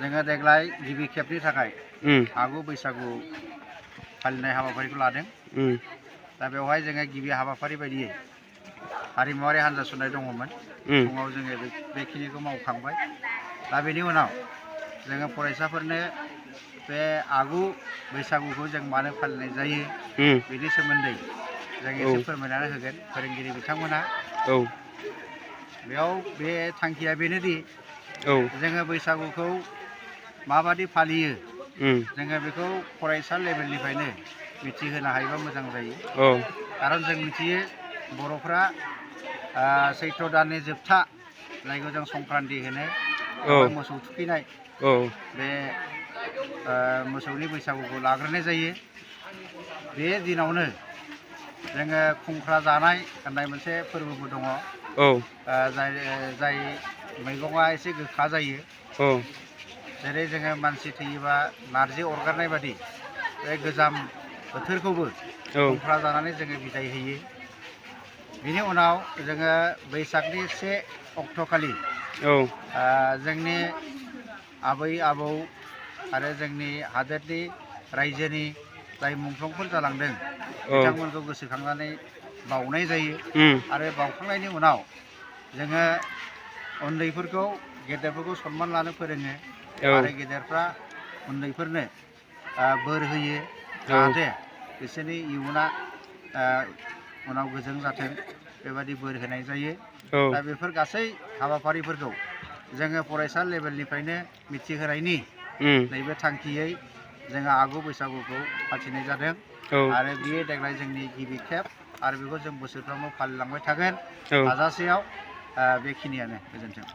जोङो देग्लाय गिबि खेबनि थाखाय आगु बैसागु फालिनाय हाबाफारिखौ लादों। दा बेवहाय जोङो गिबि हाबाफारि बायदियै हारिमुवारि हान्जा सुरनाय दङमोन। फुङाव जोङो बेखिनिखौ मावखांबाय। दा बेनि उनाव जोङो फरायसाफोरनो बे आगु बैसागुखौ जों मानो फालिनाय जायो बेनि सोमोन्दै जों एसे फोरमायनानै होगोन फोरोंगिरि बिथांमोना। बेयाव बे थांखिया बेनोदि जोङो बैसागुखौ माबादि फालियो जोङो बेखौ फरायसा लेभेलनिफ्रायनो मिथिहोनो हायोबा मोजां जायो। खारन जों मिथियो बर'फ्रा सैत्र दाननि जोबथा जायखौ जों संक्रान्ति होनो मोसौ थुखैनाय बे मोसौनि बैसागुखौ लाग्रोनाय जायो। बे दिनावनो जोङो खुंख्रा जानाय होननाय मोनसे फोरबोबो दङ। जाय मैगङा एसे गोखा जायो। जेरै जोङो मानसि थैयोबा नारजि अरगारनाय बादि बे गोजाम बोथोरखौबो खुंख्रा जानानै जोङो बिदाय होयो। बिनि उनाव जोङो बैसागनि 1 अक्ट'खालि जोंनि आबै आबौ आरो जोंनि हादोरनि रायजोनि जाय मुंख्लंफोर जालांदों बिथांमोनखौ गोसोखांनानै बावनाय जायो। आरो बावखांनायनि उनाव जोङो उन्दैफोरखौ गेदेरफोरखौ सनमान लानो फोरोङो आरो गेदेरफ्रा उन्दैफोरनो बोर होयो जाहाथे बिसोरनि इयुना उनाव गोजों जाथों बेबायदि बोर होनाय जायो। दा बेफोर गासै हाबाफारिफोरखौ जोङो फरायसा लेभेलनिफ्रायनो मिथिहोनायनि नैबे थांखियै जोङो आगु बैसागुखौ फाथिनाय जादों। आरो बियो देग्लाय जोंनि गिबि खेब आरो बेखौ जों बोसोरफ्रोमबो फालिलांबाय थागोन। हाजासेयाव बेखिनियानो। गोजोन्थों।